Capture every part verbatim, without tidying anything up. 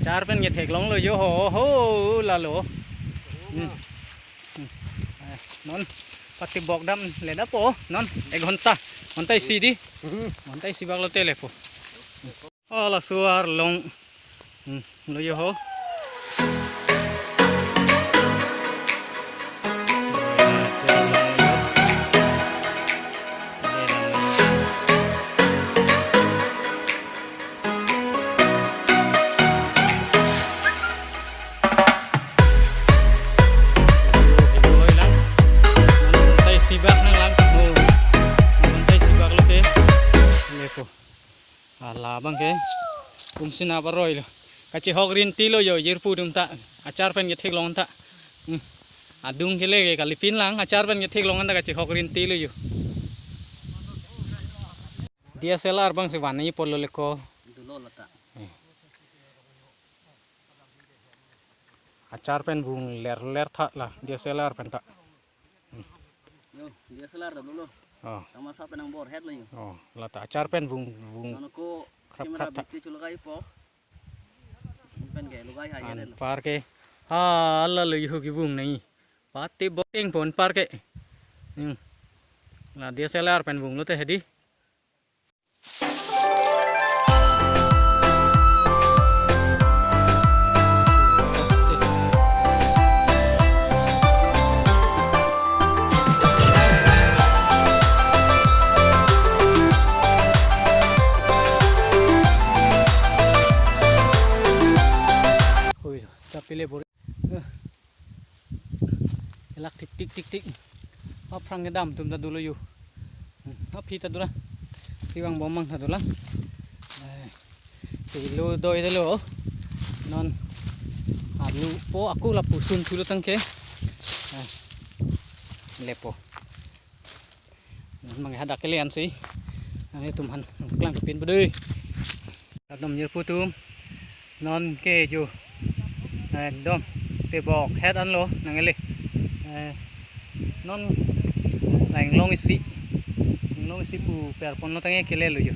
Achar pen ketheklonglo jo ho, ho, lalo. Hmm. Hmm. Eh, non patibok damledet po, non ek ghonta, ghonta isi dei. Hmm. Ghonta isi bak lote lepo. Oh, laso arlong. Hmm, lo jo ho. Sibak nanglang. Oh. Ghonta isi bak lote. Lepo. Ala abang ke. Kum sinap aroi lo. Kachehok rinti lo jo, jirpo atum ta. Achar pen ketheklong ta. Hmm. Adung kele ke kalipin lang, achar pen ketheklong ta kachehok rinti lo jo. D S L R abang si van-i polo leko. Dolo lata. Hmm. Achar pen vungler ler tha la, D S L R pen ta. Yo, D S L R ta dolo. Oh. Tama sa pen nangbor het lo yo. Oh, lata achar pen vung, vung. Ano ko krap camera krap ta. Bikti chulagai po. Pen ke lugai hai an jeren. Anpar ke. Ha, ala lo yo kevung nangji. Patibok ting po anpar ke. Hmm. La D S L R pen vung lote hedi. Oi, chapile bor. Elak tik tik tik tik. Aphrang kedam atum ta dolo yo. Hmm, aphi ta dolang. Sibang bomang ta dolang. Eh, pilo doi dolo. Non arlu po ako lapuson thulo tangke. Eh, lepo. Mangke hadak kele ansi. Nanglitum aphan klangpin po dei. Kardom jirpo atum. Non ke jo. Ekdom tibok het anlo nangli. Eh, non la inglong isi. Inglong isi pu per ponlo tangke kele lo jo.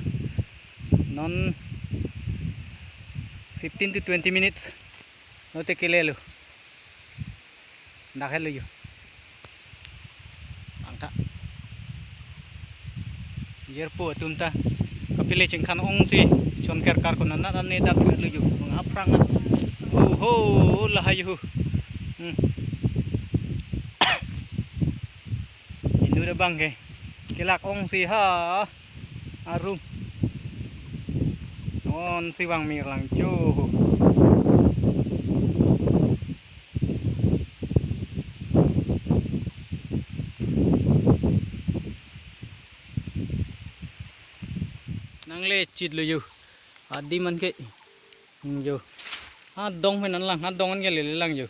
Non fifteen to twenty minutes. Lote kele lo. Dak het lo jo. Angka. Jirpo atum ta. Kapile chingkan ongsi. Chon ker kar ko nanat ane dak het lo jo. Mangaphrang na. Oho, lahai ho. Hmm. Inut abang ke. Kelak ongsi ha. Arum. Non sibang mir lang jo. Nangle chit lo jo. Adim anke. Hmm, jo. Adong pen an lang, adong anke lele lang jo.